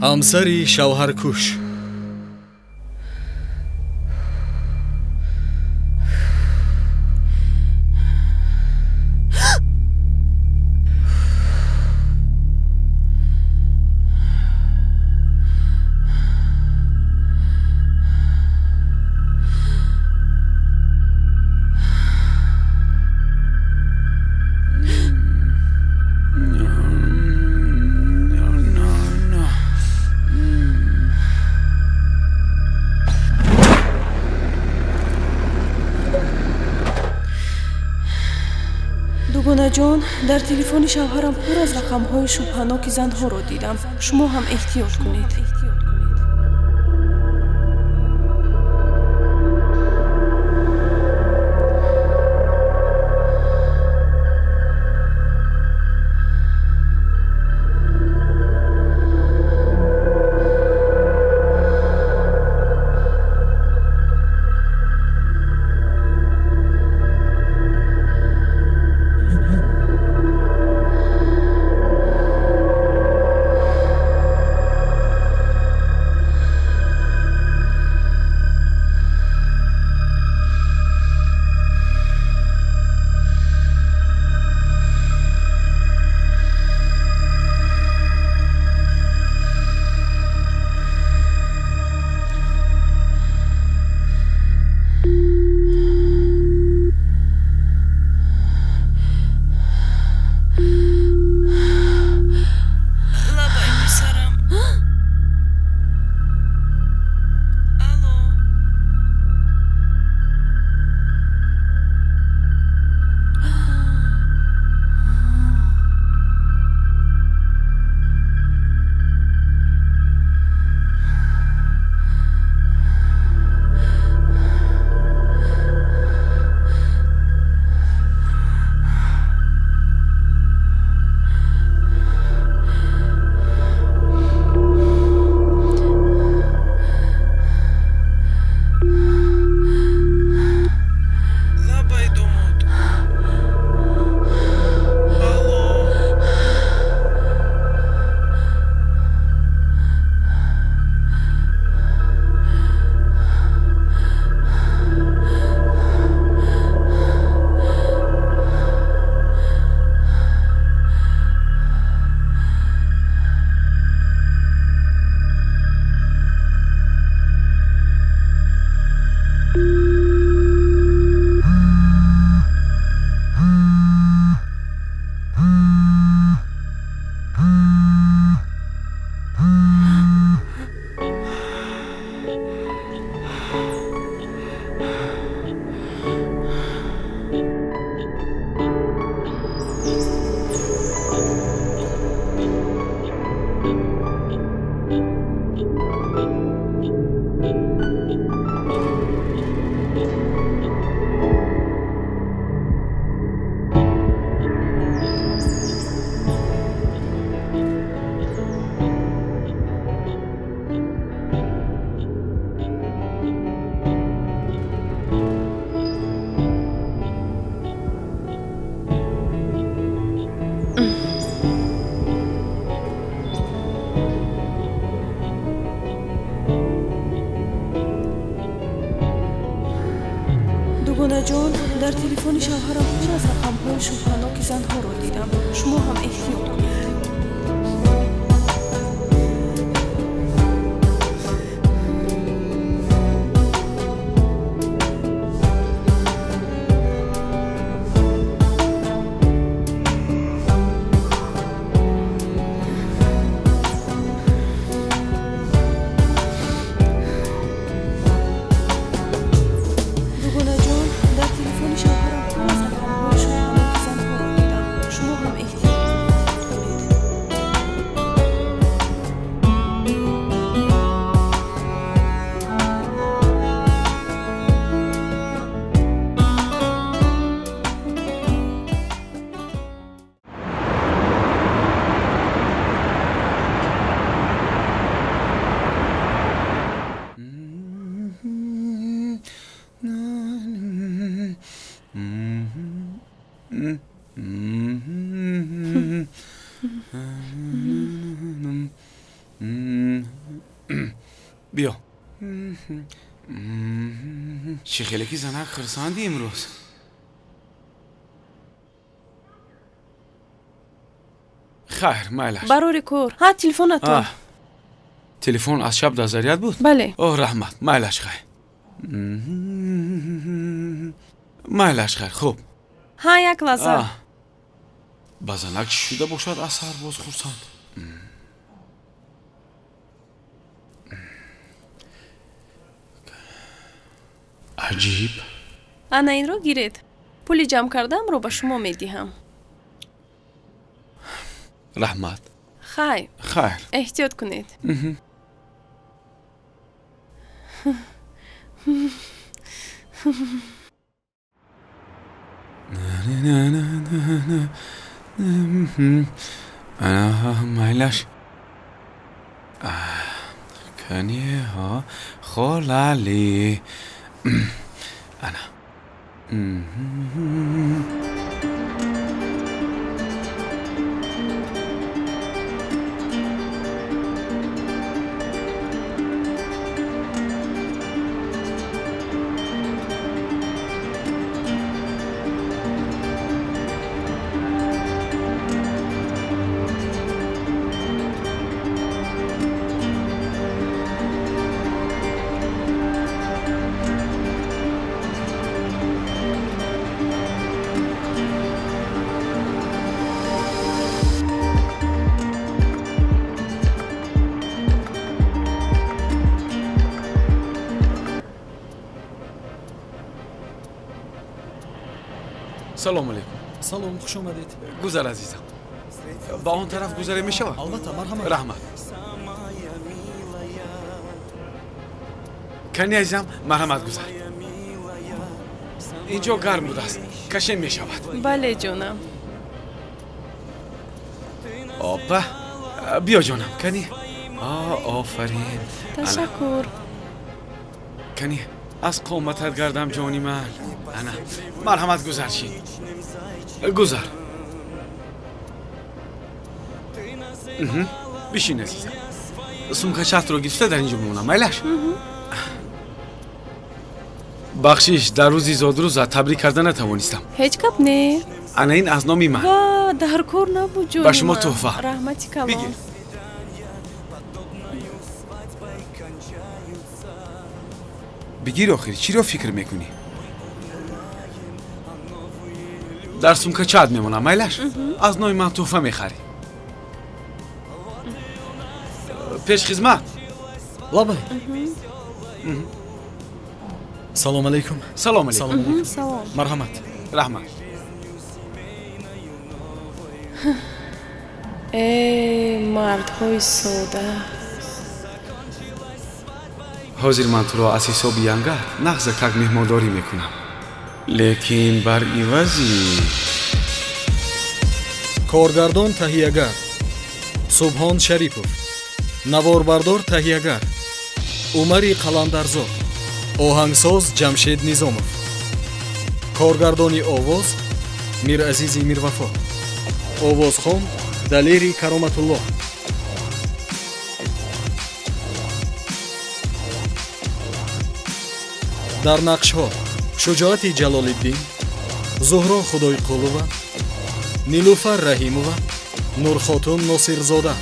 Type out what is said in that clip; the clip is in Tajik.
Ҳамсари шавҳаркуш. Дугонаҷон, дар телефони шавҳарам пур аз рақамҳои шубҳаноки занҳоро дидам. Шумо ҳам эҳтиёт кунед. Дугонаҷон, дар телефони шавҳарам пур аз рақамҳои шубҳаноки занҳоро дидам. Шумо ҳам эҳтиёт кунед. Шумо ҳам эҳтиёт кунед. Биё. Чӣ хеле ки занак хурсанди имрӯз. Хайр, майлаш. Барори кор. Ҳа, телефонатон. Телефон аз шаб дар заряд буд? Бале. О, раҳмат, майлаш хайр. Майлаш хайр, хуб. Ҳа, як лаҳза. Ба занак чӣ шуда бошад аз сар боз хурсанд? Аҷиб. Ана инро гиред. Пули ҷамъ кардаамро ба шумо медиҳам. Раҳмат. Хайр. Хайр. Эҳтиёт кунед. Майлаш. Каниҳо холали. Ана. Салом алейкум. Салом, хуш омадед. Гузар, азизам. Ба он тараф гузаре мешавад? Албатта, марҳамат. Раҳмат. Кани азизам, марҳамат гузар. Инҷо гарм будааст. Кашем мешавад. Бале, ҷонам. Опа, биё ҷонам, кани. Офарин. Ташаккур. Кани, аз қоматат гардам ҷони ман. Ана, марҳамат гузар шин. Гузар. Бишин азизам. Сумкачатро гирифта дар инҷо мемонам, майлаш? Бахшиш, дар рӯзи зодрӯзат табрик карда натавонистам. Ҳеҷ гап не. Ана ин аз номи ман. Ва, дар кор набуд ҷони ман. Ба шумо тӯҳфа. Раҳмати калон. Бигир. Бигир охир, чиро фикр мекунӣ? Дар сумкачаат мемонам, майлаш? Аз номи ман тӯҳфа мехарӣ. Пешхизмат. Лабай. Салом алейкум. Салом алейкум. Салом. Марҳамат. Раҳмат. Э, мардҳои сода. Ҳозир ман туро аз ҳисоби янгат нағзакак меҳмондорӣ мекунам. Лекин бар ивази коргардон таҳиягар Субҳон Шарипов, наворбардор таҳиягар Умари Қаландарзод, оҳангсоз Ҷамшед Низомов, коргардони овоз Миразизи Мирвафо, овозхон Далери Кароматуллоҳ. Дар нақшҳо Шуҷоати Ҷалолиддин, Зуҳро Худойқулова, Нилуфар Раҳимова, Нурхотун Носирзода.